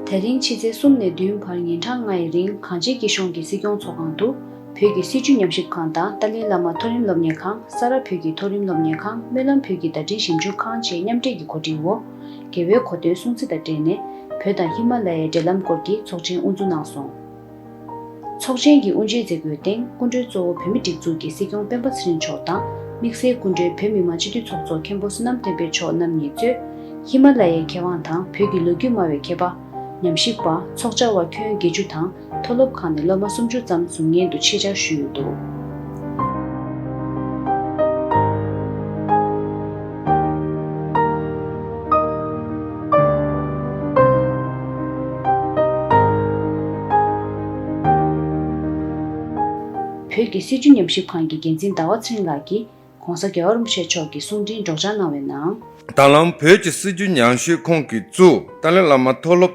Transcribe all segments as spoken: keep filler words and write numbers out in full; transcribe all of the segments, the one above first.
དེ་རིང་ཕྱི་ཚེས་གསུམ་ནས་བདུན་བར་ཉིན་གྲངས་ལྔའི་རིང་གངས་ཅན་སྐྱིད་གཤོངས་ཀྱི་སྲིད་སྐྱོང་ཚོགས་ཁང་དུ། བོད་ཀྱི་སྲིད་བྱུས་ཉམས་ཞིབ་ཁང་དང་ཏཱ་ལའི་བླ་མ་མཐོ་རིམ་སློབ་གཉེར་ཁང་། ས་རཱ་བོད་ཀྱི་མཐོ་རིམ་སློབ་གཉེར་ཁང་། སྨོན་ལམ་བོད་ཀྱི་བརྡ་འཕྲིན་ཞིབ་འཇུག་ཁང་བཅས་མཉམ་འབྲེལ་གྱི་གོ་སྒྲིག་འོག་རྒྱལ་བའི་གོ་སྟོན་སྲུང་བརྩི་དང་འབྲེལ་ནས། བོད་དང་ཧི་མ་ལ་ཡའི་འབྲེལ་ལམ་སྐོར་གྱི་ཚོགས་ཆེན་དབུ་འཛུགས་གནང་སོང་། ཚོགས་ཆེན་གྱི་དབུ་འབྱེད་མཛད་སྒོའི་སྟེང་། སྐུ་མགྲོན་གཙོ་བོ་བོད་མིའི་སྒྲིག་འཛུགས་ཀྱི་སྲིད་སྐྱོང་སྤེན་པ་ཚེ་རིང་མཆོག་དང་། དམིགས་བསལ་སྐུ་མགྲོན་བོད་མི་མང་སྤྱི་འཐུས་ཚོགས་གཙོ་མཁན་པོ་བསོད་ནམས་བསྟན་འཕེལ་མཆོག་རྣམ་གཉིས་གཙོས། ཧི་མ་ལ་ཡའི་མཁས་དབང་དང་བོད་ཀྱི་ལོ་རྒྱུས་སྨྲ་བའི་མཁས་པ། ཉམས་ཞིབ་པ། ཚོགས་བཅར་བ་ཁྱོན་བརྒྱད་ཅུ་དང་། མཐོ་སློབ་ཁག་ནས་སློབ་མ་སུམ་ཅུ་ཙམ་འཛོམས་མཁན་དུ་ཆེད་བཅར་ཞུས་ཡོད་འདུག་བོད་ཀྱི་སྲིད་བྱུས་ཉམས་ཞིབ་ཁང་གི་འགན་འཛིན་ཟླ་བ་ཚེ་རིང་ལགས་ཀྱིས། ྋགོང་ས་རྒྱལ་བ་རིན་པོ་ཆེ་མཆོག་གི་གསུང་འཕྲིན་སྒྲོག་སྦྱང་གནང་བའི་ནང་། ད་ལམ་བོད་ཀྱི་སྲིད་བྱུས་ཉམས་ཞིབ་ཁང་གིས་བཙུགས་ཏཱ་ལའི་བླ་མ་མཐོ་སློབ།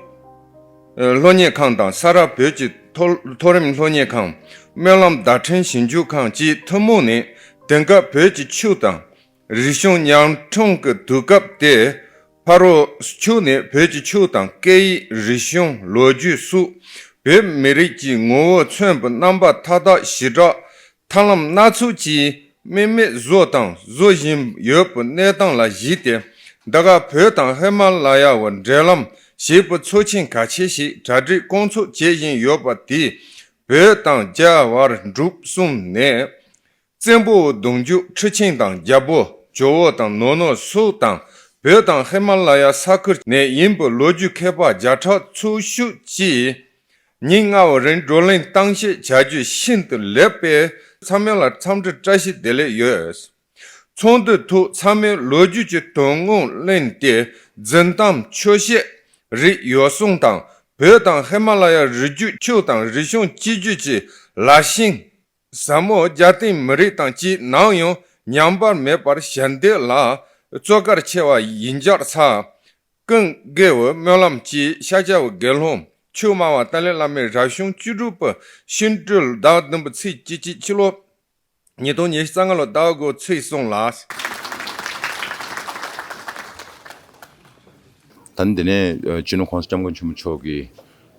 ཨ། སློབ་གཉེར་ཁང་དང་ས་རཱ་བོད་ཀྱི་མཐོ་མཐོ་རིམ་སློབ་གཉེར་ཁང་། སྨོན་ལམ་བརྡ་འཕྲིན་ཞིབ་འཇུག་ཁང་བཅས་ཐུན་མོང་ནས་དེང་སྐབས་བོད་ཀྱི་ཆོས་དང་། རིག་གཞུང་ཉམ་ཆུང་གི་དུས་སྐབས་དེ། ཕ་རོལ་ཕྱོགས་ནས་བོད་ཀྱི་ཆོས་དང་སྐད་ཡིག་རིག་གཞུང་ལོ་རྒྱུས་སོགས་བོད་མི་རིགས་ཀྱི་ངོ་བོ་མཚོན་པའི་རྣམ་པ་མཐའ་དག་ཞེ་དྲག་ཐབས་ལམ་སྣ་ཚོགས་ཀྱིས་དམིགས་མེད་བཟོས་དང་བཟོ་བཞིན་ཡོད་པའི་གནས་སྟངས་ལ་གཞིགས་ཏེ། འདི་ག་བོད་དང་ཧི་མ་ལ་ཡ་བར་འབྲེལ་ལམ་ཞེས་པའི་ཚོགས་ཆེན་གལ་ཆེ་ཞིག་གྲ་སྒྲིག་སྐོང་ཚོགས་བྱེད་བཞིན་ཡོད་པ་དེས། བོད་དང་རྒྱ་བར་འབྲུག་གསུམ་ནས། བཙན་པོའི་གདུང་རྒྱུད་ཁྲི་ཆེན་དང་རྒྱལ་པོ་ཇོ་བོ་དང་ནོ་ནོ་སོགས་དང་། བོད་དང་ཧི་མ་ལ་ཡ་ས་ཁུལ་ནས་ཡིན་པའི་ལོ་རྒྱུས་མཁས་པ་བརྒྱ་ཕྲག་ཚོ་ཤུགས་ཀྱིས། ཉིན་ལྔ་བོའི་རིང་བགྲོ་གླེང་གཏམ་བཤད་བྱ་རྒྱུ་ཤིན་ཏུ་ལེགས་པས། ཚང་མ་ལ་འཚམས་འདྲི་བཀྲ་ཤིས་བདེ་ལེགས་ཡོད། ཚོགས་འདུའི་ཐོག་ཚང་མས་ལོ་རྒྱུས་ཀྱི་དོན་དངོས་གླེང་སྟེ། རྫུན་གཏམ་ཆོས་བཤད་རིགས་ཡོ་བསྲང་དང་། བོད་དང་ཧི་མ་ལ་ཡའི་རི་རྒྱུད། ཆོས་དང་རིག་གཞུང་གཅིག་གྱུར་གྱི་ལ་ཞེན་ཟབ་མོ་རྒྱལ་བསྟན་མི་རིགས་དང་བཅས་ནམ་ཡང་ཉམས་པ་མེད་པར་ཞལ་འདེབས་ལ་བརྩི་བཀུར་ཆེ་བ་ཡིན་གྱི་རེད། ཀུན་དགའ་བོའི་སྨོན་ལམ་གྱིས་ཤཱཀྱ་བའི་དགེ་སློང་ཆོས་སྨྲ་བ་ཏཱ་ལའི་བླ་མའི་རབ་བྱུང་བཅུ་དྲུག་པའི་ཤིང་སྦྲུལ་ཟླ་བདུན་པའི་ཚེས་བཅུ་གཅིག་ཕྱི་ལོ་ཉིས་སྟོང་ཉི་ཤུ་རྩ་ལྔ་ལོ་ཟླ་དགུ་ཚེས་གསུམ་ལ། ད་ནི་འདི་ནས་ཨ་སྤྱི་ནོར་༸གོང་ས་༸སྐྱབས་མགོན་ཆེན་པོ་མཆོག་གི་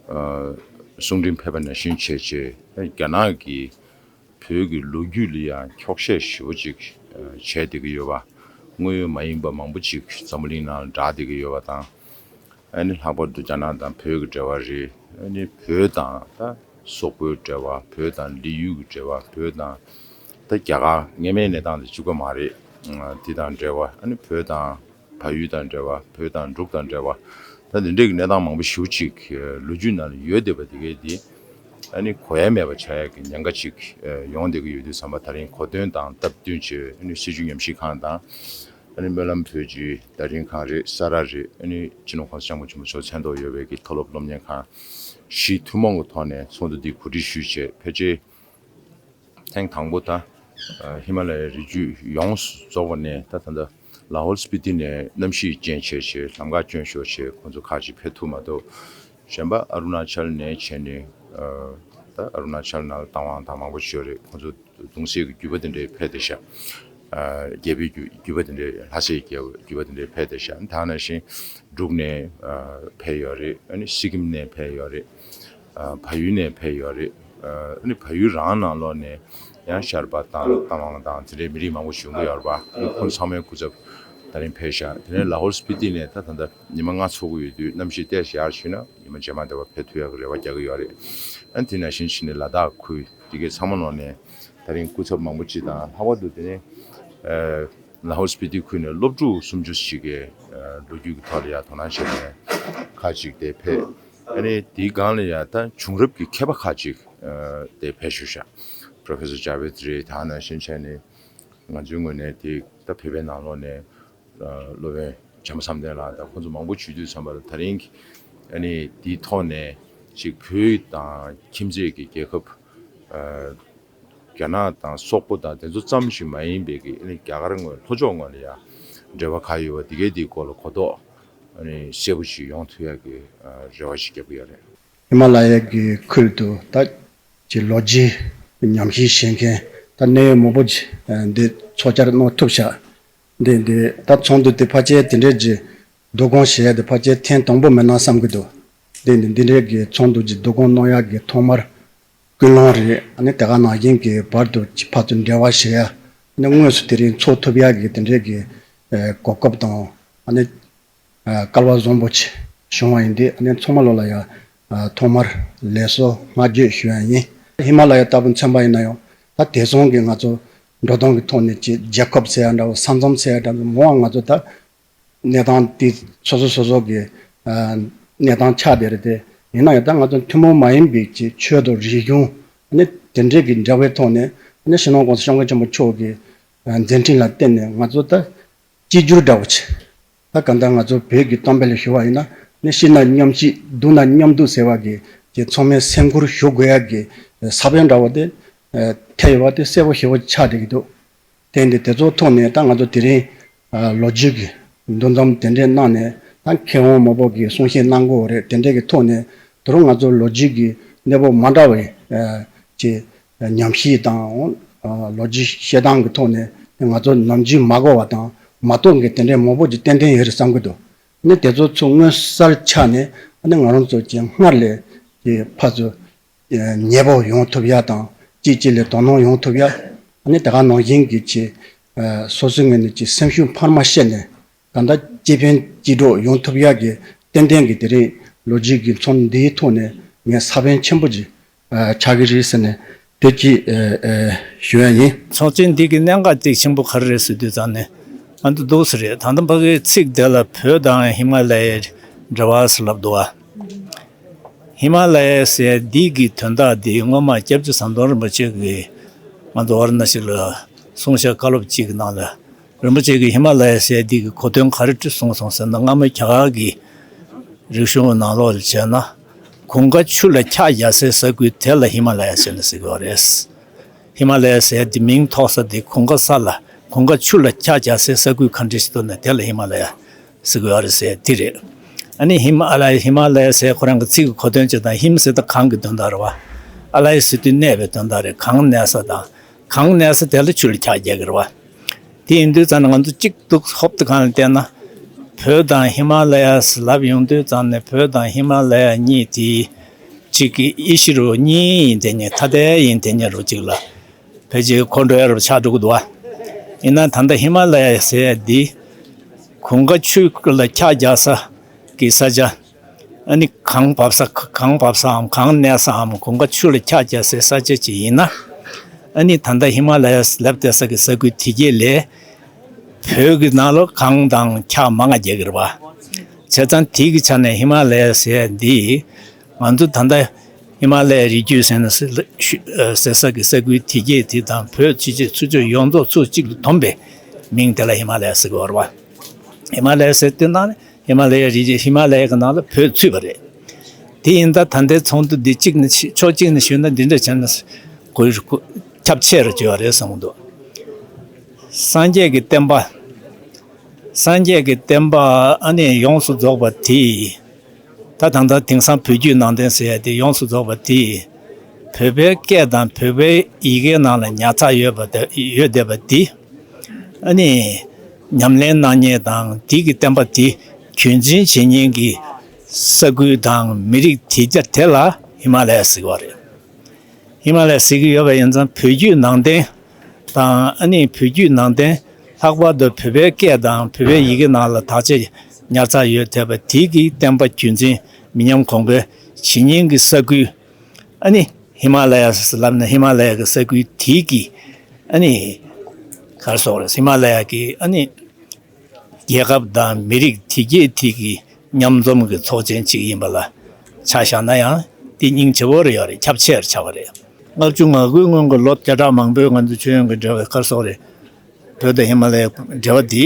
ཨ་གསུང་འཕྲིན་ཕེབས་པ་ནང་བཞིན་བྱས་བྱས། རྒྱ་ནག་གིས་བོད་ཀྱི་ལོ་རྒྱུས་ལ་ཡང་འཁྱོག་བཤད་ཞེ་པོ་ཅིག་ཨ་བྱས་བསྡད་ཀྱི་ཡོད་པ། དངོས་ཡོད་མ་ཡིན་པ་མང་པོ་ཅིག་འཛམ་བུ་གླིང་ནང་ལ་བསྒྲགས་བསྡད་ཀྱི་ཡོད་པ་དང་། ཨ་ནི་ལྷག་པར་དུ་རྒྱ་ནག་དང་བོད་ཀྱི་འབྲེལ་བ་རེད། ཨ་ནི་བོད་དང་ད་སོག་པོའི་འབྲེལ་བ། བོད་དང་ལི་ཡུལ་གྱི་འབྲེལ་བ། བོད་དང་ད་རྒྱ་གར་སྔོན་མའི་གནས་སྟངས་དེ་གཅིག་པ་མ་རེད། ཨ་དེ་དང་འབྲེལ་བ། ཨ་ནི་བོད་དང་བལ་ཡུལ་དང་འབྲེལ་བ། བོད་དང་འབྲུག་དང་འབྲེལ་བ། ད་དེ་འདྲའི་གི་གནས་སྟངས་མང་པོ་ཞེ་པོ་ཅིག་ལོ་རྒྱུས་ནང་ལ་ཡོད་བསྡད་པ་དེ་གས་དེ། ཨ་ནི་གོ་ཡ་མེད་པ་ཆགས་ཡ་གི་ཉེན་ཁ་ཅིག་ཡོང་བསྡད་ཀྱི་ཡོད་དུས་ཙམ་པ། ད་རིང་གོ་སྟོན་དང་སྟབས་བསྟུན་བྱས། ཨ་ནི་སྲིད་བྱུས་ཉམས་ཞིབ་ཁང་དང་། ཨ་ནི་སྨོན་ལམ་བོད་ཀྱི་བརྡ་འཕྲིན་ཁང་རེད། ས་རཱ་རེད། ཨ་ནི་སྤྱི་ནོར་༸གོང་ས་༸སྐྱབས་མགོན་ཆེན་པོ་མཆོག་མཚན་ཐོག་ཡོད་པའི་གི་མཐོ་སློབ་སློབ་གཉེར་ཁང་བཞི་ཐུན་མོང་གི་ཐོག་ནས་ཚོགས་འདུ་འདི་གོ་སྒྲིག་ཞུས་བྱས། ཕལ་ཆེར་ཐེངས་དང་པོ་ད་ཨ་ཧི་མ་ལ་ཡའི་རི་རྒྱུད་ཡོངས་སུ་རྫོགས་པ་ནས། ད་ད་ལྟ་ལ་ཧོལ་སྤི་ཏི་ནས་གནམ་གཤིས་རྐྱེན་བྱས་བྱས། ལམ་ཁ་སྐྱོན་ཤོར་བྱས། ཁོང་ཚོ་ཁག་ཅིག་ཕེབས་ཐུབ་མ་ཐུབ། གཞན་པ་ཨ་རུ་ན་ཅལ་ནས་བྱས་ནས། ཨ་ད་ཨ་རུ་ན་ཅལ་ནང་ལ་བཏང་བ་དང་མང་པོ་ཞིག་ཡོད་རེད། ཁོང་ཚོ་གདུང་སྲས་ཀྱི་བརྒྱུད་པ་དེ་འདྲའི་ཕེབས་བསྡད་ཤག་ཨ་རྒྱལ་པོའི་བརྒྱུད་བརྒྱུད་པ་དེ་འདྲའི། ལྷ་སའི་རྒྱལ་པོའི་བརྒྱུད་པ་དེ་འདྲའི་ཕེབས་བསྡད་ཤག་ད་ནང་བཞིན་འབྲུག་ནས་ཨ་ཕེབས་ཡོད་རེད། ཨ་ནི་སི་ཀིམ་ནས་ཕེབས་ཡོད་རེད། ཨ་བལ་ཡུལ་ནས་ཕེབས་ཡོད་རེད། ཨ་ནི་བལ་ཡུལ་རང་ནང་ལོགས་ནས་ཡང་ཤར་པ་དང་ཏ་ཝང་དང་དེ་འདྲའི་མི་རིགས་མང་པོ་ཞིག་ཡོང་གི་ཡོད་རེད་པ། ཨ་ནི་ཁོང་ཚང་མའི་སྐུ་ཚབ་ད་རིང་ཕེབས་ཤག་དེ་ནས་ལ་ཧོལ་སྤི་ཏི་ནས་ད་ད་ལྟ་ཉི་མ་ལྔ་ཚོགས་ཀྱི་ཡོད་དུས། གནམ་གཤིས་ཏོག་ཙམ་ཡར་ཞུས་ན་ཉི་མ་རྗེས་མ་དེ་བ་ཕེབས་ཐུབ་ཡག་གི་རེ་བ་རྒྱག་གི་ཡོད་རེད། ཨ་ནི་དེ་ནང་བཞིན་བྱས་ནས་ལ་དྭགས་ཁུལ་དེ་གའི་ཚང་མ་ནང་ནས་ད་རིང་སྐུ་ཚབ་མང་པོ་ཅིག་དང་། ལྷག་པར་དུ་དེ་ནས་ཨ་ལ་ཧོལ་སྤི་ཏི་ཁུལ་ནས་སློབ་ཕྲུག་སུམ་ཅུ་ཞིག་གིས་ཨ་ལོ་རྒྱུས་ཀྱི་ཐོག་ལ་ཡ་དོ་སྣང་བྱས་ནས་ཁག་ཅིག་དེ་ཕེབས། ཨ་ནི་དེའི་སྒང་ལ་ཡ་ད་བྱུང་རབས་ཀྱི་མཁས་པ་ཁག་ཅིག་ཨ་དེ་ཕེབས་བཞུགས་ཤག་པྲོ་ཕེ་སར་ཇཱ་བེད་རེད། ད་ནང་བཞིན་བྱས་ནས་ང་ཚོའི་ངོས་ནས་དེ་ད་བོད་པའི་ནང་ལོགས་ནས་ཨ་སློབ་དཔོན་བྱམས་པ་བསམ་གཏན་ལགས་དང་། ཁོང་ཚོ་མང་པོ་བྱུང་དུས་ཙམ་པ་ལ། ད་རིང་ཨ་ནི་དེའི་ཐོག་ནས་ཅིག་བོད་དང་ཁྱིམ་མཚེས་ཀྱི་རྒྱལ་ཁབ་ཨ་རྒྱ་ནག་དང་སོག་པོ་དང་དེ་ཚོ་ཙམ་ཞིག་མ་ཡིན་པའི་གི། ཨ་ནི་རྒྱ་གར་ངོས་ལྷོ་ཕྱོགས་ངོས་ལ་ཡ་འབྲེལ་བ་ག་ཡོད་པ་དེ་གའི་དེའི་སྐོར་ལ་གོ་རྟོགས་ཨ་ནི་གསལ་པོ་ཞིག་ཡོང་ཐུབ་ཡག་གི་ཨ་རེ་བ་ཞིག་རྒྱབ་ཀྱི་ཡོད་རེད། ཧི་མ་ལ་ཡའི་གི་ཁུལ་དུ་ད་ཅིག་ལོ་རྒྱུས་ཉམས་ཞིབ་བྱེད་མཁན་ད་གནད་ཡོད་མང་པོ་ཅིག་ཨ་འདི་ཚོགས་བཅར་གནང་ཐུབ་ཤག་འདི་འདི་ད་ཚོགས་འདུ་དེ་ཕལ་ཆེར་དེ་འདྲའི་ཅིག་བསྡུ་སྐོང་བྱེད་ཡ་དེ་ཕལ་ཆེར་ཐེངས་དང་པོ་མིན་ན་བསམ་གྱི་འདུག་དེ་ནི་འདི་འདྲའི་གི་ཚོགས་འདུ་ཅིག་བསྡུ་སྐོང་གནང་ཡག་གི་ཐོག་མར་ཀུན་སློང་རེད། ཨ་ནི་དེ་ག་ནང་བཞིན་གྱི་བར་དུ་ཕར་ཚུར་འབྲེལ་བ་བྱེད་ཡ། ཨ་ནི་དངོས་སུ་དེ་རིང་ཚོགས་ཐུབ་ཡག་གི་དེ་འདྲའི་གི་ཨེ་གོ་སྐབས་དང་། ཨ་ནི་ཨ་སྐལ་བ་བཟང་པོ་ཅིག་བྱུང་བ་ཡིན་དུས། ཨ་ནི་ཚང་མ་ལོ་ལ་ཡ་ཨ་ཐོག་མར་ལེགས་སོ་བསྔགས་བརྗོད་ཞུ་ཡ་ཡིན། ཧི་མ་ལ་ཡ་ལྟ་བུ་མཚོན་པ་ཡིན་ན་ཡང་། ད་དེང་སང་གི་ང་ཚོ་འགྲོ་སྟངས་ཀྱི་ཐོག་ནས་ཅིག་རྒྱལ་ཁབ་ཟེར་ཡ་འདྲ་བོ། ས་མཚམས་ཟེར་ཡ་འདྲ་བོ། མོ་བ་ང་ཚོ་ད་གནས་སྟངས་དེ་སོ་སོ་སོ་སོ་གི་ཨ་གནས་སྟངས་ཆགས་བསྡད་རེད་དེ། ཡིན་ན་ཡང་ད་ང་ཚོ་ཐུན་མོང་མ་ཡིན་པའི་ཅིག་ཆོས་དང་རིག་གཞུང་། ཨ་ནི་དེ་འདྲའི་གི་འབྲེལ་བའི་ཐོག་ནས། ཨ་ནི་སྤྱི་ནོར་༸གོང་ས་༸སྐྱབས་མགོན་ཆེན་པོ་མཆོག་གི་ཨ་མཛད་འཕྲིན་ལ་བརྟེན་ནས་ང་ཚོ་ད་གཅིག་གྱུར་འདྲ་བོ་ཅིག་ད་གང་ལྟར་ང་ཚོ་བོད་ཀྱི་གཏམ་དཔེ་ལ་ཞུ་བ་ཡིན་ན། ནི་སྐྱིད་ན་མཉམ་སྐྱིད། སྡུག་ན་མཉམ་སྡུག་ཟེར་བ་གི་ཅིག་ཚང་མས་སེམས་ཁུར་ཞུ་དགོས་ཡག་གི་ས་བོན་འདྲ་བོ་དེ་ཨ་ཐེབས་ཡོད་པ་དེ་གསལ་པོ་ཞེ་པོ་ཆགས་བསྡད་ཀྱི་འདུག་དེ་འདི་དེ་ཚོ་ཐོག་ནས་ད་ང་ཚོ་དེ་རིང་ཨ་ལོ་རྒྱུས་ཀྱི་འདུ་འཛོམས་དེ་འདྲས་གནང་ནས། ད་མཁས་དབང་མང་པོ་གིས་གསུང་བཤད་གནང་གི་ཡོད་རེད། དེ་འདྲས་ཀྱི་ཐོག་ནས་ད་རུང་ང་ཚོ་ལོ་རྒྱུས་ཀྱི་གནས་བབ་མ་འདྲ་བའི་ཨ་ཅིག་ཉམས་ཞིབ་དང་། ཨ་ལོ་རྒྱུས་བཤད་སྟངས་ཀྱི་ཐོག་ནས་ང་ཚོ་ནམ་རྒྱུན་མ་གོ་བ་དང་མ་རྟོགས་མཁན་དེ་འདྲས་མང་པོ་ཅིག་ཏན་ཏན་ཡོད་རེད་བསམ་གྱི་འདུག་ནི་དེ་ཚོ་ཚུར་མངོན་གསལ་ཆགས་ནས། ཨ་ནི་ང་རང་ཚོ་ཅིག་སྔར་ལས་ཀྱི་ཕར་ཚུར་ཨ་ཉེ་པོ་ཡོང་ཐུབ་ཡ་དང་། གཅིག་གཅིག་ལ་དོ་སྣང་ཡོང་ཐུབ་ཡ། ཨ་ནི་དེ་ག་ནང་བཞིན་གྱི་ཅིག་ཨ་སོ་སོའི་ངོས་ནས་ཅིག་སེམས་ཤུགས་འཕར་མ་བཤད་ནས། གང་ལྟར་སྐྱེ་ཕན་སྐྱིད་གྲོགས་ཡོང་ཐུབ་ཡག་གི་ཏན་ཏན་གྱི་དེ་རིང་ལོ་རྒྱུས་ཀྱི་ཚོགས་འདུ་འདིའི་ཐོག་ནས་ངས་ས་བོན་ཆེན་པོ་ཅིག་ཨ་ཆགས་ཀྱི་རེད་ཟེར་ནས་དེ་ཅིག་ཨ་ཨ་ཞུ་ཡ་ཡིན། ཚོགས་ཆེན་འདི་གི་གནད་འགག་ཅིག་ཆེན་པོ་ག་རེ་རེད་ཟེར་དུས་ཙང་ནས། ང་ཚོ་འདུག་སེ་རེད། ད་ལྟ་ཕ་གིའི་ཚིག་དེ་ལ་བོད་དང་ཧི་མ་ལ་ཡའི་འབྲེལ་བ་ཟེར་ལབ་འདུག་བ། ཧི་མ་ལ་ཡ་ཟེར་འདི་གི་དོན་དག་འདི་སྔོན་མ་སྐྱབས་རྗེ་ཟམ་གདོང་རིན་པོ་ཆེ་གིས་ང་ཚོ་ཝཱ་ར་ཎ་སི་ལ་གསུང་བཤད་བཀའ་སློབ་ཅིག་གི་ནང་ལ། རིན་པོ་ཆེ་གིས་ཧི་མ་ལ་ཡ་ཟེར་འདི་གི་གོ་དོན་ག་རེ་གསུངས་སོང་ཟེར་ན། སྔ་མོ་རྒྱ་གར་གྱི་རིག་གཞུང་ནང་ལོགས་ལ་བྱས་ན། གོང་ཁ་ཆུ་ལ་ཕྱག་རྒྱག་སའི་ས་ཁུལ་དེ་ལ་ཧི་མ་ལ་ཡ་ཟེར་ནས་ཟེར་གྱི་ཡོད་རེད། ཧི་མ་ལ་ཡ་ཟེར་འདི་མིང་ཐོགས་ས་འདི་གོང་ཁ་ས་ལ། གོང་ཁ་ཆུ་ལ་ཕྱག་རྒྱག་སའི་ས་ཁུལ་ག་འདྲ་ཞིག་འདུག་ན་དེ་ལ་ཧི་མ་ལ་ཡ་ཟེར་གྱི་ཡོད་རེད་ཟེར་འདི་རེད། ཨ་ནི་ཧི་མ་ལ་ཡ། ཧི་མ་ལ་ཡ་ཟེར་ཁོ་རང་གི་ཚིག་གི་གོ་དོན་ཅིག་དང་། ཧིམ་ཟེར་དུས་གངས་ཀྱི་དོན་དག་རེད་བ། ཨ་ལ་ཡ་ཟེར་དུས་གནས་པའི་དོན་དག་རེད། གངས་གནས་ས་དང་། གངས་གནས་ས་དེ་ལ་ཆུ་ལ་ཕྱག་རྒྱག་གི་རེད་བ། དེ་ཡིན་དུས་ཙང་ནས་ང་ཚོ་གཅིག་ཏུ་ཧོབ་ཏེ་གང་ལ་བལྟས་ན། བོད་དང་ཧི་མ་ལ་ཡ་ཟེར་ལབ་ཡོང་དུས་ཙང་ནས། བོད་དང་ཧི་མ་ལ་ཡ་གཉིས་དེ་གཅིག་གི་དབྱེ་གཞི་རུ་གཉིས་ཡིན་དེ་ཉིད། ཐ་དད་ཡིན་དེ་ཉིད་རུ་གཅིག་ལ་ཕལ་ཆེར་འཁོར་འགྲོ་ཡ་རུ་ཆགས་འགྲོ་གི་འདུག་བ། ཡིན་ན་ད་ལྟ་ཧི་མ་ལ་ཡ་ཟེར་ཡ་འདི་གོང་ཁ་ཆུ་ལ་ཕྱག་རྒྱག་ས་གི་ས་ཆ། ཨ་ནི་གངས་བབས་ས། གངས་བབས་སའམ་གངས་གནས་སའམ་གོང་ཁ་ཆུ་ལ་ཕྱག་རྒྱག་སའི་ས་ཆ་ཅིག་ཡིན་ན། ཨ་ནི་ད་ལྟ་ཧི་མ་ལ་ཡ་ལབ་བསྡད་ས་གི་ས་ཁུལ་དེ་གྱད་ལས་བོད་ཀྱི་ནང་ལོགས་གངས་དང་ཁྱག་མང་ང་རྒྱག་གི་རེད་བ། བྱས་ཙང་དེ་གི་ཆ་ནས་ཧི་མ་ལ་ཡ་ཟེར་ཡ་འདི། ང་ཚོ་ད་ལྟ་ཧི་མ་ལ་ཡའི་རི་རྒྱུད་ཟེར་ན་ཟེར་ཟེར་ས་གི་ས་ཁུལ་དེ་གྱད་དེ་དང་། བོད་སྤྱི་སྤྱོད་ཚུར་ཕྱོགས་ཡོངས་རྫོགས་ཚུར་གཅིག་ཏུ་བསྡོམས་པའི་མིང་དེ་ལ་ཧི་མ་ལ་ཡ་ཟེར་གི་ཡོད་རེད་བ། ཧི་མ་ལ་ཡ་ཟེར་དེ་ནང་ནས་ཧི་མ་ལ་ཡའི་རི་རྒྱུད། ཧི་མ་ལ་ཡ་གི་ནང་ལ་བོད་ཚུད་པ་རེད། དེ་ཡིན་ད་ད་ལྟའི་ཚོགས་འདུ་འདི་གཅིག་ནས་ཕྱོགས་གཅིག་ནས་ཞུས་ན་འདི་འདྲ་བྱས་ན་གོ་གོ་ཁྱབ་ཆེ་རུ་བྱེད་པ་རེད་བསམ་གྱི་འདུག་སངས་རྒྱས་ཀྱི་བསྟན་པ། སངས་རྒྱས་ཀྱི་བསྟན་པ་ཨ་ནི་ཡོངས་སུ་རྫོགས་པ་དེ། ད་ད་ལྟ་དེང་སང་བོད་བརྒྱུད་ནང་བསྟན་ཟེར་ཡ་དེ་ཡོངས་སུ་རྫོགས་པ་དེ། བོད་པའི་སྐད་དང་བོད་པའི་ཡི་གེའི་ནང་ལ་ཉར་ཚགས་ཡོད་པ་དེ། ཡོད་བསྡད་པ་དེ། ཨ་ནི་ཉམས་ལེན་གནང་མཁན་དང་དེ་གི་བསྟན་པ་དེ་རྒྱུན་འཛིན་བྱེད་མཁན་གྱི་ས་ཁུལ་དང་མི་རིགས་དེ་གྱད་དེ་ལ་ཧི་མ་ལ་ཡ་ཟེར་གྱི་ཡོད་རེད། ཧི་མ་ལ་ཡ་ཟེར་གྱི་ཡོད་པ་ཡིན་ཙང་། བོད་བརྒྱུད་ནང་བསྟན་དང་། ཨ་ནི་བོད་བརྒྱུད་ནང་བསྟན། ལྷག་པར་དུ་བོད་པའི་སྐད་དང་བོད་པའི་ཡི་གེ་ནང་ལ་དག་ཆ་ཉར་ཚགས་ཡོད་བསྡད་པ་དེ་གི་བསྟན་པ་རྒྱུན་འཛིན་མི་ཉམས་གོང་འཕེལ་བྱེད་མཁན་གྱི་ས་ཁུལ། ཨ་ནི་ཧི་མ་ལ་ཡ་ལབ་ན་ཧི་མ་ལ་ཡ་གི་ས་ཁུལ་དེ་གི། ཨ་ནི་ག་རེ་ཟེར་དགོས་རེད། ཧི་མ་ལ་ཡ་གི་ཨ་ནི་རྒྱལ་ཁབ་དང་མི་རིགས་དེ་གྱད་དེ་གི་མཉམ་འཛོམས་ཀྱི་ཚོགས་ཆེན་གཅིག་ཡིན་པ་ལ་ཆ་བཞག་ན་ཡང་དེ་སྙིང་རྗེ་པོ་རེ་ཡོད་རེད། ཁྱབ་ཆེ་རུ་ཆགས་པ་རེད། ལྔ་བཅུ་ང་དགུའི་སྔོན་གྱི་ལོ་བརྒྱ་ཕྲག་མང་པོའི་ང་ཚོ་མཆོད་ཡོན་གྱི་འབྲེལ་བའི་སྐར་ཚོགས་རེད། བོད་དང་ཧི་མ་ལ་ཡའི་འབྲེལ་བ་འདི་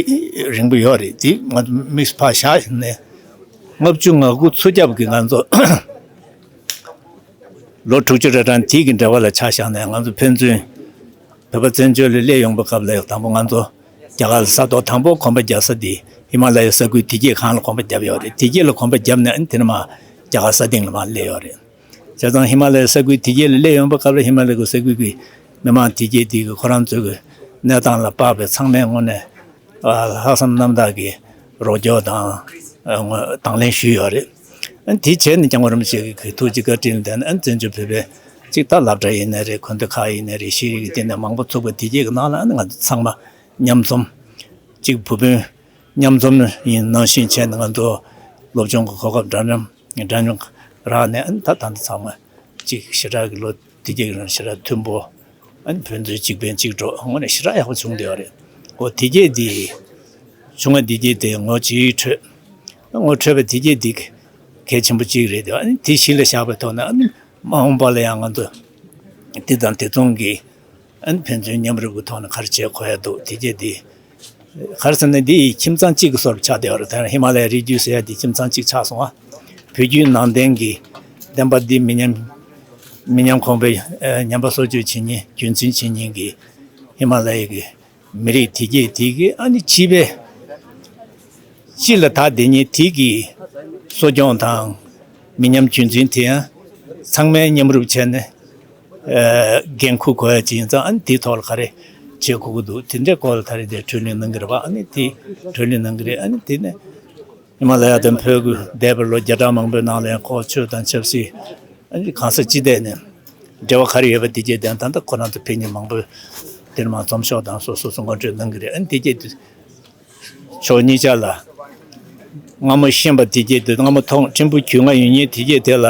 རིང་པོ་ཡོད་རེད། འདི་ང་ཚོ་དམིགས་སུ་ཕར་བཞག་ནས། ལྔ་བཅུ་ང་དགུ་ཚུར་རྒྱབ་ཀྱི་ང་ཚོ་ལོ་དྲུག་ཅུ་རེ་གྲངས་དེ་གི་འབྲེལ་བ་ལ་ཆ་བཞག་ནས། ང་ཚོ་ཕན་ཚུན་བོད་པ་བཙན་བྱོལ་ལ་སླེབས་ཡོང་པའི་སྐབས་ལ་དང་པོ་ང་ཚོ་རྒྱ་གར་ལ་ས་ཐོག་དང་པོ་གོམ་པ་རྒྱག་ས་འདི་ཧི་མ་ལ་ཡའི་ས་ཁུལ་དེ་གྱད་སྒང་ལ་གོམ་པ་བརྒྱབ་ཡོད་རེད། དེ་གྱད་ལ་གོམ་པ་བརྒྱབ་ནས་ཨ་ནི་དེ་ནས་མར་རྒྱ་གར་ས་སྟེང་ལ་མར་སླེབས་ཡོད་རེད། བྱས་ཙང་ཧི་མ་ལ་ཡའི་ས་ཁུལ་དེ་གྱད་ལ་སླེབས་ཡོང་པའི་སྐབས་ལ་ཧི་མ་ལ་ཡའི་ས་ཁུལ་གྱི་མི་མང་དེ་གྱད་དེ་གི་ཁོ་རང་ཚོའི་གི་གནས་སྟངས་ལ་དཔག་པའི་ཚང་མས་དངོས་གནས་ཨ་ལྷག་བསམ་རྣམ་དག་གིས་རོགས་སྐྱོར་དང་། ཨ་དང་ལེན་ཞུས་ཡོད་རེད། ཨ་ནི་དེ་བྱས་ནས་སྐྱབས་མགོན་རིན་པོ་ཆེ་གི་ཐུགས་རྗེ་བཀའ་དྲིན་ལ་བརྟེན་ནས་ཨ་ནི་བཙན་བྱོལ་བོད་པའི་གཅིག་ད་སློབ་གྲྭ་ཡིན་ནའི་རེད། དགོན་སྡེ་ཁག་ཡིན་ནའི་རེད། ཤེས་རིག་གི་སྟེང་ནས་མང་པོ་ཚུགས་པ་དེ་གས་ཀྱི་ནང་ལ་ཨ་ནི་ང་ཚོ་ཚང་མ་མཉམ་འཛོམས་གཅིག་བུ་སྤུན་མཉམ་འཛོམས་ཡིན་ནང་བཞིན་བྱས་ནས་ང་ཚོ་སློབ་སྦྱོང་གི་གོ་སྐབས་འདྲ་མཉམ་འདྲ་མཉམ་རག་ནས་ཨ་ནི་ད་ད་ལྟ་ཚང་མ་གཅིག་ཞེ་དྲག་གི་ལོ་དེ་གས་ཀྱི་རིང་ཞེ་དྲག་མཐུན་པོ། ཨ་ནི་ཕན་ཚུན་གཅིག་ཕན་གཅིག་གྲོགས་དངོས་གནས་ཞེ་དྲག་ཡག་པོ་བྱུང་བསྡད་པ་རེད། འོ་དེ་གས་དེ་བྱུང་བ་དེ་གས་དེ་ངོ་ཅིག་འཕྲོད། ངོ་འཕྲོད་པ་དེ་གས་དེ་གལ་ཆེན་པོ་གཅིག་རེད་དེ། ཨ་ནི་དེ་གཞི་ལ་བཞག་པའི་ཐོག་ནས་ཨ་ནི་མ་འོངས་པ་ལ་ཡང་ང་ཚོ་དེ་དང་དེ་མཚུངས་ཀྱི་ཨ་ནི་ཕན་ཚུན་མཉམ་རུབ་ཀྱི་ཐོག་ནས་ག་རེ་བྱེད་དགོས་ཡ་འདུག་དེ་གས་དེ། ག་རེ་ཟེར་ན་འདི་ཁྱིམ་ཚང་གཅིག་གི་བཟོ་འདྲ་ཆགས་བསྡད་པ་རེད། ད་ཧི་མ་ལ་ཡའི་རི་རྒྱུད་ཟེར་ཡ་འདི་ཁྱིམ་ཚང་གཅིག་ཆགས་སོང་ཨ། བོད་བརྒྱུད་ནང་བསྟན་གྱི་བསྟན་པ་འདི་མི་ཉམས་མི་ཉམས་གོང་འཕེལ་ཨ་ཉམས་པ་སོར་ཆུད་བྱེད་མཁན་རྒྱུན་འཛིན་བྱེད་མཁན་གྱི་ཧི་མ་ལ་ཡའི་གི་མི་རིགས་དེ་གས་དེ་གི་ཨ་ནི་སྤྱི་པའི་སྤྱི་ལ་དར་བསྡད་མཁན་དེ་གི་གསོ་སྐྱོང་དང་མི་ཉམས་རྒྱུན་འཛིན་དེ་ཡང་ཚང་མས་མཉམ་རུབ་བྱས་ནས་ཨ་འགན་འཁུར་དགོས་ཡ་ཅིག་ཡིན་ཙང་། ཨ་ནི་དེའི་ཐོག་ལ་ག་རེ་བྱེད་དགོས་ཀྱི་འདུག་དེ་འདྲའི་སྐོར་ལ་ད་རེས་དེ་གྲོས་གླེང་གནང་གི་རེད་པ། ཨ་ནི་དེ་གྲོས་གླེང་གནང་གི་རེད། ཨ་ནི་དེ་ནས་ཧི་མ་ལ་ཡ་དང་བོད་ཀྱི་འདས་པའི་ལོ་བརྒྱ་ཕྲག་མང་པོའི་ནང་ལ་ཡང་ཁོ་ཆོས་དང་ཆབ་སྲིད་ཨ་ནི་གང་ས་ཅི་ཐད་ནས་འབྲེལ་བ་ག་རེ་ཡོད་པ་དེ་གས་དེ་ད་ལྟ་ཁོ་རང་ཚོ་ཕེབས་མཁན་མང་པོས་དེར་མ་འཛོམས་ཤོག་དང་སོ་སོ་སོ་ངོ་སྤྲོད་གནང་གི་རེད། ཨ་ནི་དེ་གས་དེ་ཕྱོགས་གཉིས་ཆ་ལ་སྔ་མོ་ཤེས་པ་དེ་གས་དེ་སྔ་མོ་མཐོང་ཕྲན་བུ་རྒྱུས་མངའ་ཡོད་མཁན་དེ་གས་དེ་ལ་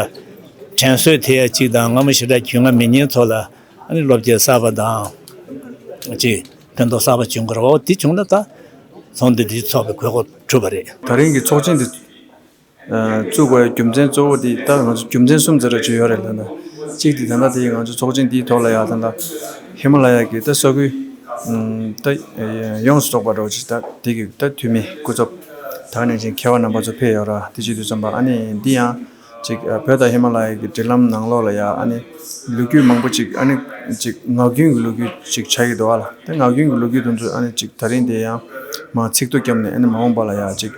དྲན་གསོ་དེ་ཡ་གཅིག་དང་། སྔ་མོ་ཞེ་དྲག་རྒྱུས་མངའ་མེད་མཁན་ཚོ་ལ་ཨ་ནི་བློ་སྐྱེད་གསར་པ་དང་ཅིག་ཕན་ཐོགས་གསར་པ་བྱུང་གི་རེད་པ། འོ་དེ་བྱུང་ན་ད་ཚོགས་འདུ་འདི་ཚོགས་པའི་དགོས་མཁོ་གྲུབ་པ་རེད། ད་རིང་གི་ཚོགས་ཆེན་འདི་ཨ་བཙུགས་དགོས་རྒྱུ་མཚན་གཙོ་བོ་དེ་ད་ང་ཚོ་རྒྱུ་མཚན་གསུམ་ཙམ་རེ་ཅིག་ཡོད་རེད་ལབ་ན། གཅིག་དེ་ད་ལྟ་དེ་ང་ཚོ་ཚོགས་ཆེན་འདིའི་ཐོག་ལ་ཡ་ད་ལྟ་ཧི་མ་ལ་ཡ་གི་ད་ས་ཁུལ་ཨམ་ད་ཡོངས་སུ་རྫོགས་པ་འདྲ་བོ་ཅིག་ད་དེ་གི་ད་འཐུས་མི་སྐུ་ཚབ་ད་ག་ནང་བཞིན་མཁས་པ་རྣམ་པ་ཚོ་ཕེབས་ཡོད་ར། དེ་བྱེད་དུས་ཙམ་པ་ཨ་ནི་འདི་ཡང་ཅིག་ཨ་བོད་དང་ཧི་མ་ལ་ཡ་གི་འབྲེལ་ལམ་ནང་ལོགས་ལ་ཡ་ཨ་ནི་ལོ་རྒྱུས་མང་པོ་ཅིག་ཨ་ནི་ཅིག་ངག་རྒྱུན་གྱི་ལོ་རྒྱུས་ཅིག་ཆགས་ཀྱི་འདུག་ཨ་ལ། ད་ངག་རྒྱུན་གྱི་ལོ་རྒྱུས་དེ་ཚོ་ཨ་ནི་ཅིག་ད་རིང་དེ་ཡང་མར་ཚིག་ཐོ་བརྒྱབ་ནས་ཨ་ནི་མ་འོངས་པ་ལ་ཡ་ཅིག་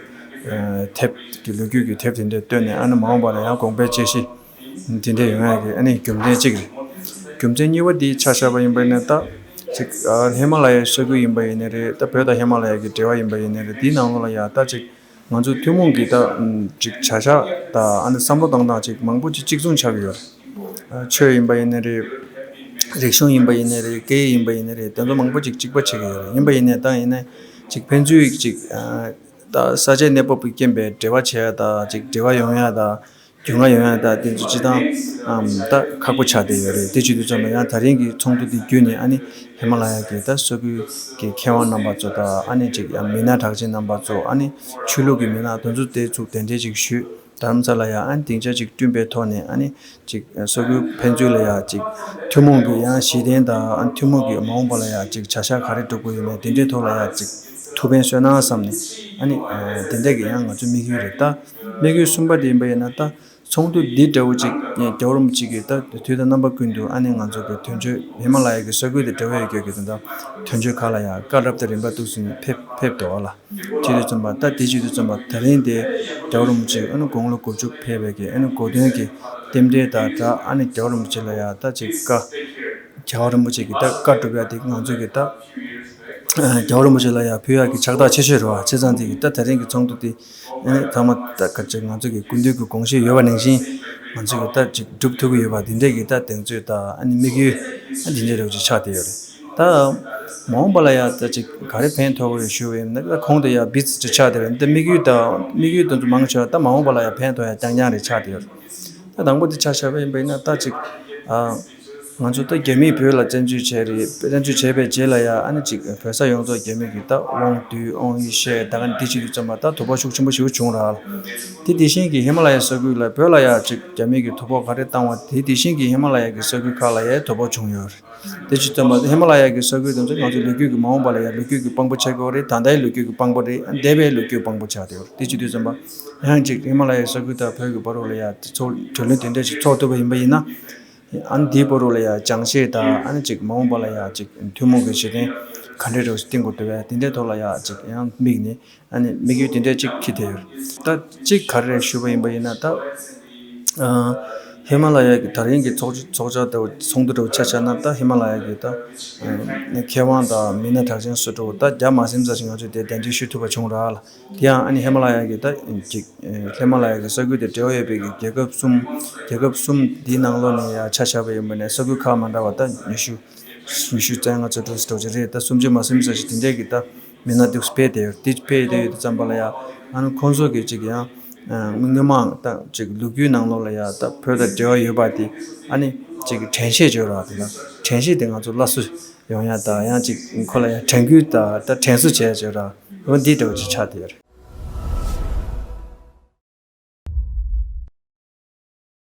ཨ་དེབ་ཀྱི་ལོ་རྒྱུས་ཀྱི་དེབ་དེ་འདྲ་བཏོན་ནས་ཨ་ནི་མ་འོངས་པ་ལ་ཡང་དགོངས་པའི་དཔྱད་གཞི་དེ་འདྲ་ཡོང་ཡ་གི་ཨ་ནི་རྒྱུ་མཚན་གཅིག་རེད། རྒྱུ་མཚན་གཉིས་པ་དེ་ཆ་བཞག་པ་ཡིན་པ་ཡིན་ན་ད་ཅིག་ཨ་ཧི་མ་ལ་ཡའི་ས་ཁུལ་ཡིན་པ་ཡིན་ནའི་རེད། ད་བོད་དང་ཧི་མ་ལ་ཡ་གི་འབྲེལ་བ་ཡིན་པ་ཡིན་ནའི་རེད། དེའི་ནང་ལོགས་ལ་ཡ་ད་ཅིག་ང་ཚོ་ཐུན་མོང་གི་ད་ཅིག་བྱ་གཞག་དང་ཨ་ནི་བསམ་བློ་བཏང་སྟངས་ཅིག་མང་པོ་ཅིག་གཅིག་མཚུངས་ཆགས་ཀྱི་ཡོད་རེད། ཨ་ཆོས་ཡིན་པ་ཡིན་ནའི་རེད། རིག་གཞུང་ཡིན་པ་ཡིན་ནའི་རེད། སྐད་ཡིག་ཡིན་པ་ཡིན་ནའི་རེད། དེ་ཚོ་མང་པོ་ཅིག་གཅིག་པ་ཆགས་ཀྱི་ཡོད་རེད། ཡིན་པ་ཡིན་ནའི་ད་ཡིན་ནའི་ཅིག་ཕན་ཚུན་ཅིག་ཨ་ད་ས་ཆའི་གནས་བབ་ཀྱི་རྐྱེན་པས་འབྲེལ་བ་བྱེད་ཡ་ད་ཅིག་འབྲེལ་བ་ཡོང་ཡ་ད་རྒྱུས་མངའ་ཡོང་ཡ་ད་དེ་ཚོ་སྤྱིར་བཏང་ཨམ་ད་ཁག་པོ་ཆགས་བསྡད་ཡོད་རེད། དེ་བྱེད་དུས་ཙམ་པ་ཡང་ད་རིང་གི་ཚོགས་འདུ་འདི་བརྒྱུད་ནས་ཨ་ནི་ཧི་མ་ལ་ཡ་གི་ད་ས་ཁུལ་གྱི་མཁས་དབང་རྣམ་པ་ཚོ་དང་ཨ་ནི་ཅིག་ཡང་མི་སྣ་གྲགས་ཅན་རྣམ་པ་ཚོ་ཨ་ནི་ཆོས་ལུགས་ཀྱི་མི་སྣ་དེ་ཚོ་དེ་ཚོ་གདན་འདྲེན་ཅིག་ཞུས། དྷ་རམ་ས་ལ་ཡ་ཨ་ནི་སྡིངས་ཆ་ཅིག་བསྐྲུན་པའི་ཐོག་ནས་ཨ་ནི་ཅིག་ས་ཁུལ་ཕན་ཚུན་ལ་ཡ་ཅིག་ཐུན་མོང་གི་ཡང་གཞི་རྟེན་དང་ཨ་ནི་ཐུན་མོང་གི་མ་འོངས་པ་ལ་ཡ་ཅིག་བྱ་གཞག་ག་རེ་སྒྲུབ་དགོས་ཡོད་མེད་དེ་འདྲའི་ཐོག་ལ་ཡ་ཅིག་ཐུགས་ཕན་གསོས་ན་བསམ་ནས་ཨ་ནི་དེ་འདྲ་གི་ཡང་ང་ཚོ་དམིགས་ཡུལ་རེད། ད་དམིགས་ཡུལ་གསུམ་པ་དེ་ཡིན་པ་ཡིན་ན་ད་ཚོགས་འདུ་འདི་འདྲ་བོ་ཅིག་རྒྱལ་བ་རིན་པོ་ཆེ་གིས་ད་དུས་དང་རྣམ་པ་ཀུན་ཏུ་ཨ་ནི་ང་ཚོ་གི་དོན་གཅོད་ཧི་མ་ལ་ཡ་གི་ས་ཁུལ་དང་འབྲེལ་བ་ཡོད་རྒྱུ་གི་དོན་དག་དོན་གཅོད་ཁག་ལ་ཡ་བཀའ་སློབ་དང་རིམ་པ་འདུག་སེ་ཕེབས་ཕེབས་འདུག་ཨ་ལ། བྱེད་དུས་ཙམ་པ་ད་དེ་བྱེད་དུས་ཙམ་པ་ད་རིང་དེ་རྒྱལ་བ་རིན་པོ་ཆེ་ཨ་ནི་དགུང་ལོ་དགུ་བཅུ་ཕེབས་པའི་གི་ཨ་ནི་གོ་སྟོན་གྱི་རྟེན་འབྲེལ་དང་སྦྲགས་ཨ་ནི་རྒྱལ་བ་རིན་པོ་ཆེ་ལ་ཡ་ད་ཅིག་བཀའ་རྒྱལ་བ་རིན་པོ་ཆེ་གི་ད་བཀའ་སྒྲུབ་ཡ་དེ་ང་ཚོ་གི་ད་རྒྱལ་བ་རིན་པོ་ཆེ་ལ་ཡ་ཕུལ་ཡ་གི་ཕྱག་རྟགས་ཆེ་ཤོས་རེད་བ། བྱས་ཙང་དེ་གི་ད་ད་རིང་གི་ཚོགས་འདུ་དེ་ཨ་ནི་ཚང་མ་ད་ག་ཅིག་ང་ཚོ་གི་སྐུ་མདུན་གྱི་དགོངས་བཞེད་ཡོད་པ་ནང་བཞིན་ང་ཚོ་གི་ད་ཅིག་སྒྲུབ་ཐུབ་ཀྱི་ཡོད་པ་དེ་འདྲས་གི་ད་གདེང་ཚོད་དང་ཨ་ནི་དམིགས་ཡུལ་ཨ་དེ་འདྲས་རེ་བ་ཅིག་ཆགས་བསྡད་ཡོད་རེད། ད་མ་འོངས་པ་ལ་ཡ་ད་ཅིག་ག་རེ་ཕན་ཐོགས་རེད་ཞུ་བས་ན། ད་གོང་དུ་ཡ་བིས་ཅིག་ཆགས་དེ་རེད། འདི་དམིགས་ཡུལ་དང་དམིགས་ཡུལ་དེ་ཚོ་མང་ཆེ་བ་ད་མ་འོངས་པ་ལ་ཡ་ཕན་ཐོགས་ཡ་རྐྱང་རྐྱང་རེད་ཆགས་དེ་ཡོད་རེད། ད་དང་པོ་འདི་ཆ་བཞག་པ་ཡིན་པ་ཡིན་ན་ད་ཅིག་ཨ་ང་ཚོ་ད་རྒྱ་མིས་བོད་ལ་བཙན་འཛུལ་བྱས་རེད། བཙན་འཛུལ་བྱས་པའི་རྗེས་ལ་ཡ་ཨ་ནི་ཅིག་བོད་ས་ཡོངས་རྫོགས་རྒྱ་མི་གིས་ད་དབང་བསྡུས་དབང་ཡིག་བཤད་ད་ག་ནི་འདི་བྱེད་དུས་ཙམ་པ་ད་དོ་ཕོག་ཤུགས་ཆེན་པོ་ཞིག་བྱུང་ར། དེ་དེ་བཞིན་གྱི་ཧི་མ་ལ་ཡའི་ས་ཁུལ་ལ་བོད་ལ་ཡ་ཅིག་རྒྱ་མི་གིས་དོ་ཕོག་ག་རེ་བཏང་བ་དེ་དེ་བཞིན་གྱི་ཧི་མ་ལ་ཡ་གི་ས་ཁུལ་ཁག་ལ་ཡ་དོ་ཕོག་བྱུང་ཡོད་རེད། དེ་བྱེད་དུས་ཙམ་པ་ཧི་མ་ལ་ཡ་གི་ས་ཁུལ་དེ་ཚོ་ང་ཚོ་ལོ་རྒྱུས་ཀྱི་མ་འོངས་པ་ལ་ཡ་ལོ་རྒྱུས་ཀྱི་དཔང་པོ་ཆགས་ཀྱི་ཡོད་རེད། ད་ལྟའི་ལོ་རྒྱུས་ཀྱི་དཔང་པོ་རེད། འདས་པའི་ལོ་རྒྱུས་དཔང་པོ་ཆགས་བསྡད་ཡོད་རེད། དེ་བྱེད་དུས་ཙམ་པ་ཡང་ཅིག་ཧི་མ་ལ་ཡའི་ས་ཁུལ་དང་བོད་ཀྱི་བར་དུ་ལ་ཡ་ཚོགས་གྲོས་གླེང་དེ་འདྲ་ཞིག་ཚོགས་ཐུབ་པ་ཡིན་པ་ཡིན་ན། ཨ་ནི་དེའི་བར་དུ་ལ་ཡ་སྦྱང་བཤད་དང་ཨ་ནི་ཅིག་མ་འོངས་པ་ལ་ཡ་ཅིག་ཐུན་མོང་གི་གཞི་རྟེན་ག་འདྲའི་རོགས་ཤིག་བཏིང་དགོས་འདུག་བས་དེ་འདྲའི་ཐོག་ལ་ཡ་ཅིག་ཡང་དམིགས་ནས་ཨ་ནི་དམིགས་ཡུལ་དེ་འདྲའི་ཅིག་འཁྱེར་བསྡད་ཡོད། ད་ཅིག་ག་རེ་ཞུ་བ་ཡིན་པ་ཡིན་ན་ད་ཨ་ ཧི་མ་ལ་ཡ་གི་དེ་རིང་གི་ཚོགས་ཚོགས་བཅར་དང་ཚོགས་འདུ་འདྲ་བོ་ཆ་བཞག་ན། ད་ཧི་མ་ལ་ཡ་གི་ད་མཁས་དབང་དང་མི་སྣ་གྲགས་ཅན་སུ་འདྲ་བོ་ད་རྒྱ་མ་ཟིན་ཙམ་ཞིག་ང་ཚོས་དེ་གདན་འདྲེན་ཞུ་ཐུབ་པ་བྱུང་ར་ལ། དེ་ཡང་ཨ་ནི་ཧི་མ་ལ་ཡ་གི་ད་ཅིག་ཧི་མ་ལ་ཡ་གི་ས་ཁུལ་དེ་འབྲེལ་བ་ཡོད་པའི་གི་རྒྱལ་ཁབ་གསུམ། རྒྱལ་ཁབ་གསུམ་འདིའི་ནང་ལོགས་ནས་ཡ་ཆ་བཞག་པ་ཡིན་པ་ནས་ས་ཁུལ་ཁག་མ་འདྲ་བ་ད་ཉི་ཤུ། ཉི་ཤུ་རྩ་ལྔ་རྩ་དྲུག་ཙམ་ཅིག་རེད། ད་སུམ་ཅུ་མ་ཟིན་ཙམ་ཞིག་དེ་འདྲས་ཀྱི་ད་མི་སྣ་འདུག་སྤེལ་བསྡད་ཡོད། དེ་སྤེལ་བསྡད་ཡོད་དུས་ཙམ་པ་ལ་ཡ་ཨ་ནི་ཁོང་ཚོ་གི་ཅིག་ཡང་སྔོན་མ་ད་ཅིག་ལོ་རྒྱུས་ནང་ལོགས་ལ་ཡ་ད་བོད་དང་འབྲེལ་བ་ཡོད་པ་དེ་ཨ་ནི་ཅིག་དྲན་ཤེས་བྱོས་ར། དེ་ལ་དྲན་ཤེས་དེ་ང་ཚོ་སླར་གསོ་ཡོང་ཡ་ད་ཡང་ཅིག་ཁོ་ལ་ཡ་དྲན་སྐུལ་ད་ད་དྲན་གསོ་བྱས་བྱོས་ར། འོ་འདི་འདྲ་བོ་ཅིག་ཆགས་བསྡད་ཡོད་རེད།